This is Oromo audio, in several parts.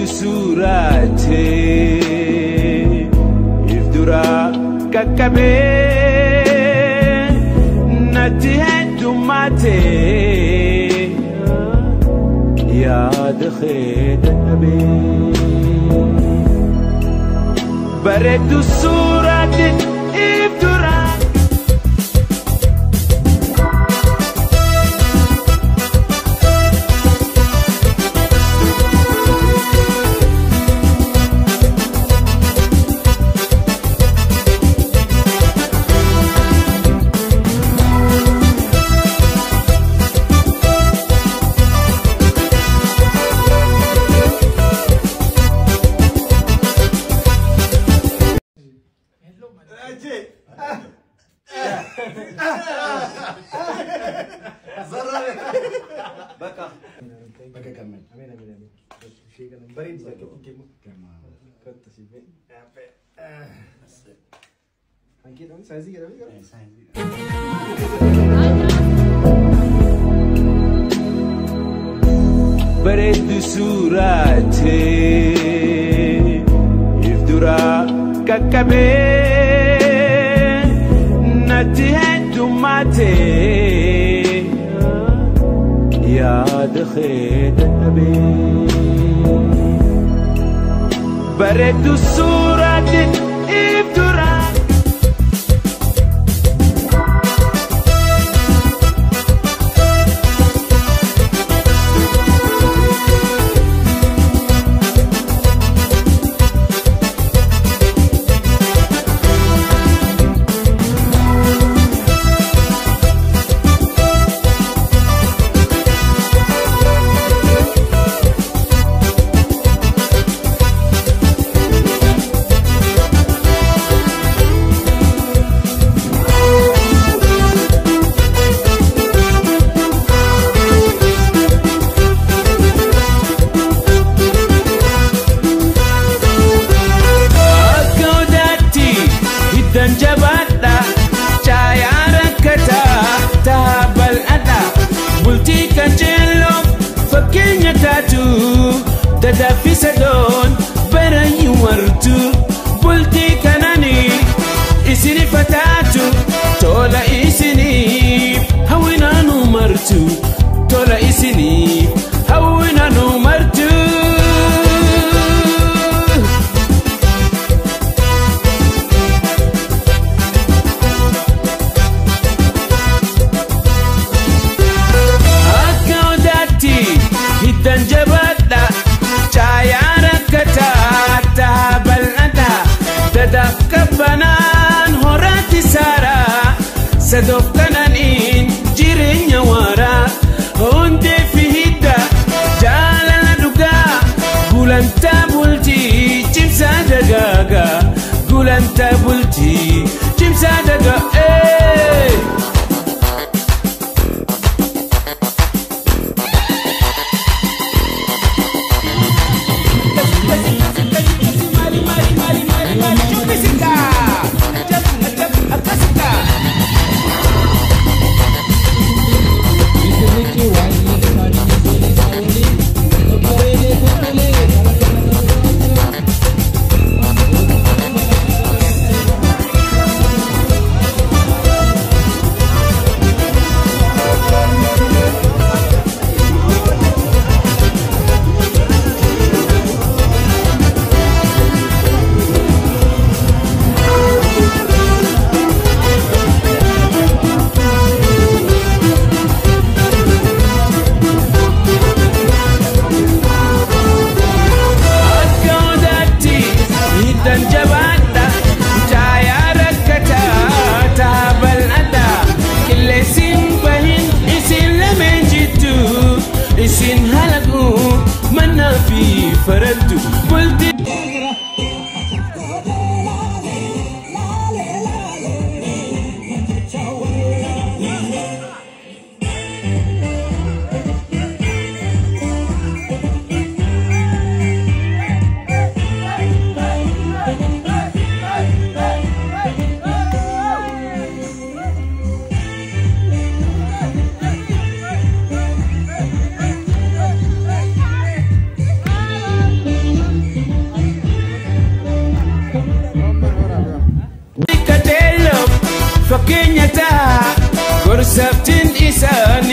Bareeddu suuraatee if dura qaqqabee natti heddummaatee yaada kee dadhabee. Bareeddu suuraatee if dura. Bareeddu suuraatee if dura qaqqabee natti heddummaatee yaada kee dadhabee. Bareeddu suuraatee if dura. Jabaadha caayaa rakkataa tahaa bal'aadha bultii qajeeloo fakkeenya taatu dadaffisa doon barayyuu wartu bultii kananii isiniif taatu tola isiniif hawwinaanu martu tola isiniif hawwinaanu martu. Jabaadha caayaa rakkataa tahaa bal'aadha dadaaf qabbanaan horaatti saaraa sadoof kananiin jireenya waaraa hundee fi hidda jaalala dhugaa gulantaa bultii cimsaa dagaagaa gulantaa bultii cimsaa dagaa.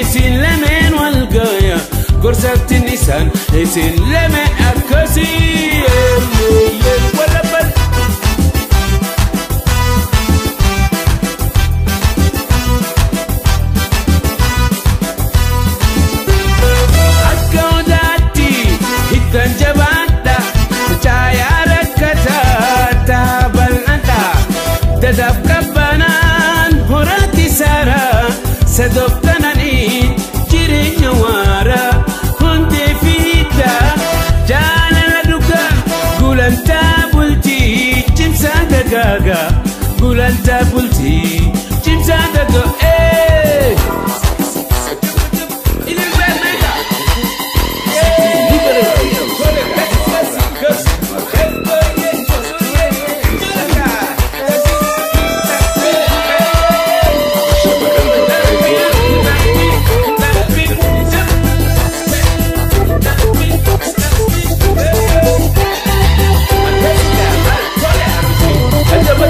isin lameen wal gaya gorsaftin isaan isin lameen akkasii walabbal. Akka odaatti hiddan jabaadha caayaa rakkataa taa bal'aadha dadaaf qabbanaan horaatti saaraa sadoof kananii jireenya waaraa hundee fi hiddaa jaalala dhugaa gulantaa bultii cimsaa dagaagaa gulantaa bultii cimsaa dagaagaa.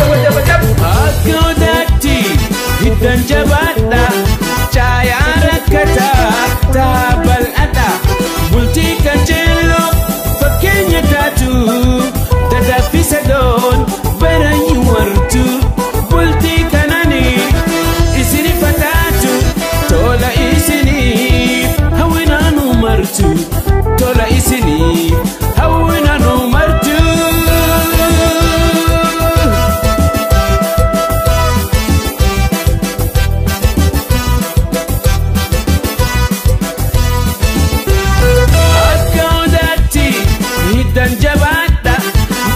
Akka odaatti hiddan jabaadha caayaa rakkataa taa bal'aadha bultii qajeeloo fakkeenya taatu dadaffisa doon barayyuu wartu bultii kananii isinif taatu tola isiniif hawwinaanu martu tola isiniif hawwinaanu martu. Akka odaatti hiddan jabaadha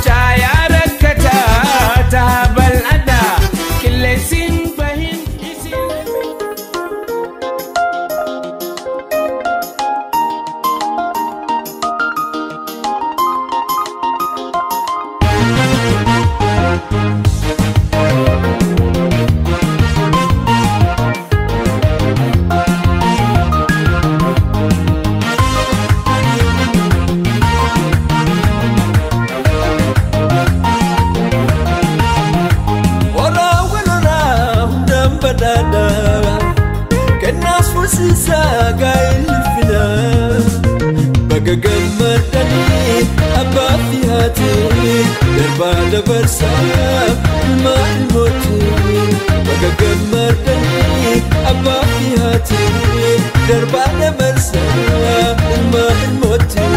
caayaa rakkataa taa bal'aadha qilleensiin bahin isin. Horaa walolaa hundaan badhaadhaa kennaas fuusisaa gaa'elli filaa bakka gammadanii abbaa fi haati darbaa dabarsaa ilmaa ilmooti bakka gammadanii abbaa fi haati darbaa dabarsaa ilmaa ilmooti.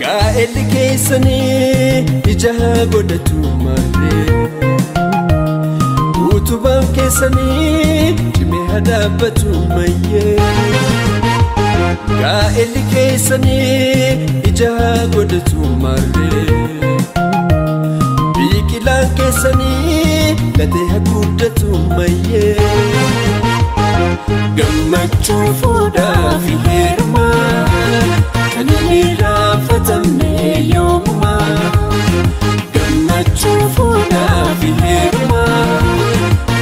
Gaa'elli keessanii ija godhatu malee utubaan keessanii cimee haa dhaabbatu mayyee. Gaa'elli keessanii ija godhatu malee biqilaan keessanii latee haa guddatu mayyee. Gammachuu fuudhaa fi heerumaa kan hin irraanfatamne yoomumaa. Gammachuu fuudhaa fi heerumaa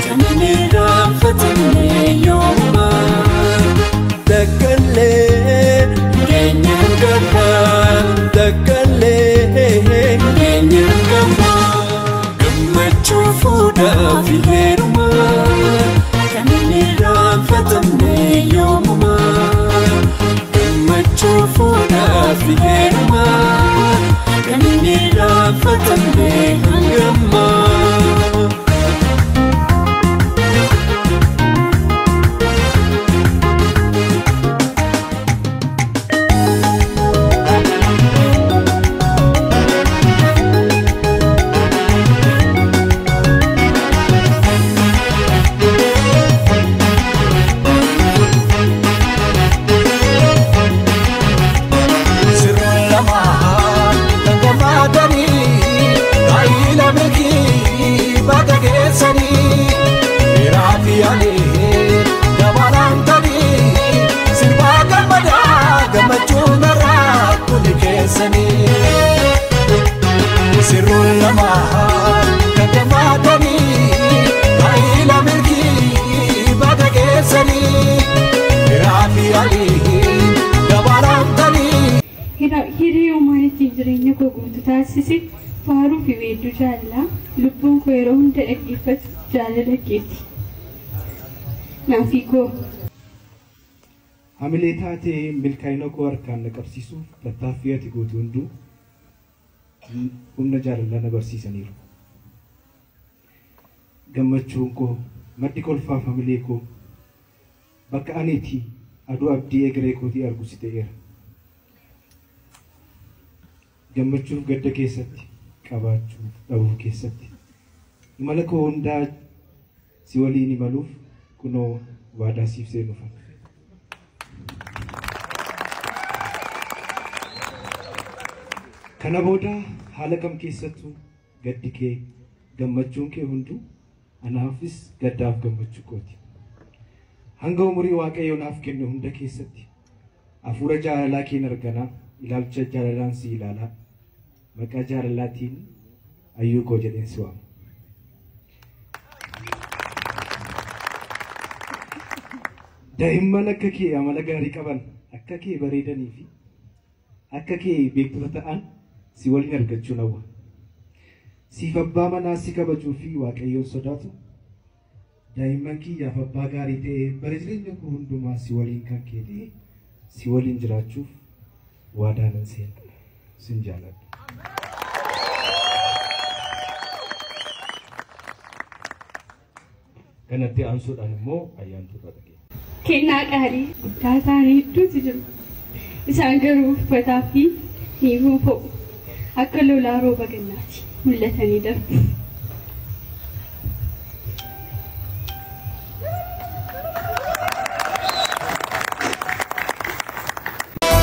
kan hin irraanfatamne yoomumaa. Dakkallee keenya gammaa dakkallee keenya gammaa gammachuu fuudhaa fi heerumaa kan hin irraanfatamne yoomumaa. Gammachuu fuudhaa fi heerumaa kan hin irraanfatamne hangammaa. Sirna lamaa kan gammadanii. Hiree uumaan ittiin jireenya koo guutuu taasise faaruu fi weedduu jaalalaa lubbuun koo yeroo hunda dhaggeeffatu jaalala keeti. Naafii koo. Hamilee taatee milkaa'ina koo harkaan na qabsiisuuf tattaaffii ati gootu hunduu humna jaalalaa na barsiisaniiru. Gammachuun koo maddi kolfaaf hamilee koo bakka aniiti aduu abdii egeree kootii argu si ta'eera. Gammachuuf gadda keessatti qabaachuuf dhabuu keessatti imala koo hundaa si waliin imaluuf kunoo waadaa siif seenuufan. Kana booda haala kam keessattuu gaddi kee gammachuun kee hunduu anaafis gaddaaf gammachuu kooti. Hanga umurii Waaqayyo naaf kennu hunda keessatti hafuura jaalalaa keen arganaa, ilaalcha jaalalaan si ilaalaa, maqaa jaalalaatiin ayyuu koo jedheen si waama. Daa'imman akka kee amala gaarii qaban, akka kee bareedanii fi akka kee beektota ta'an si waliin argachuun hawwa. Siif abbaa manaa si kabajuu fi Waaqayyoon sodaatu, daa'imman kiyyaaf abbaa gaarii ta'ee bara jireenya koo hundumaa si waliin kan kee ta'e si waliin jiraachuuf waadaa nan seena. Sin jaaladha. Kanatti aansuudhaan immoo ayyaantu irra dhageenya. Kennaa qaalii guddaa ta'an hedduutu jiru. Isaan garuu uffataa fi hiikuu fo'u. Akka lolaa rooba gannaati mul'atanii darbu.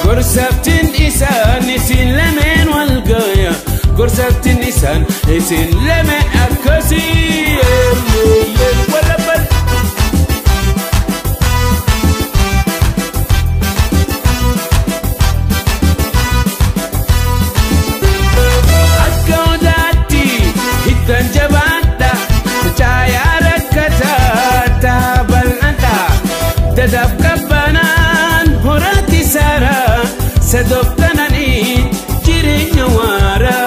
Gorsaftiin isaan isin lameen wal gaya. Gorsaftiin isaan isin lameen akkasii. Warra Akka odaatti hiddan jabaadha. Caayaa rakkataa ta'a bal'aadha. Dadaaf qabbanaan horaati saaraa. Sadoftananii jireenya waaraa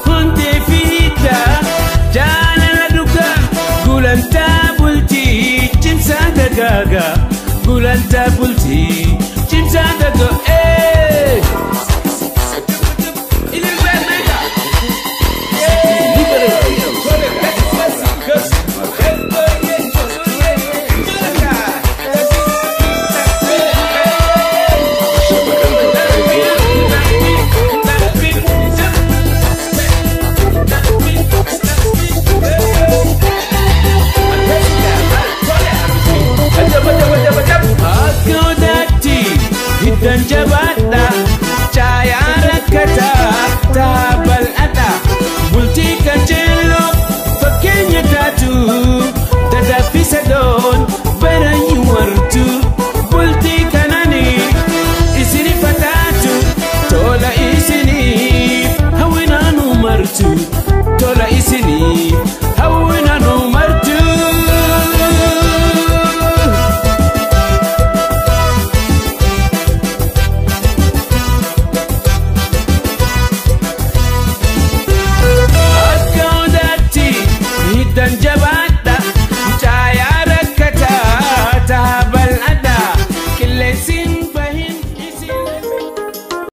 hundee fi hiddaa jaalala dhugaa gulantaa bultii cimsaa dagaagaa gulantaa bultii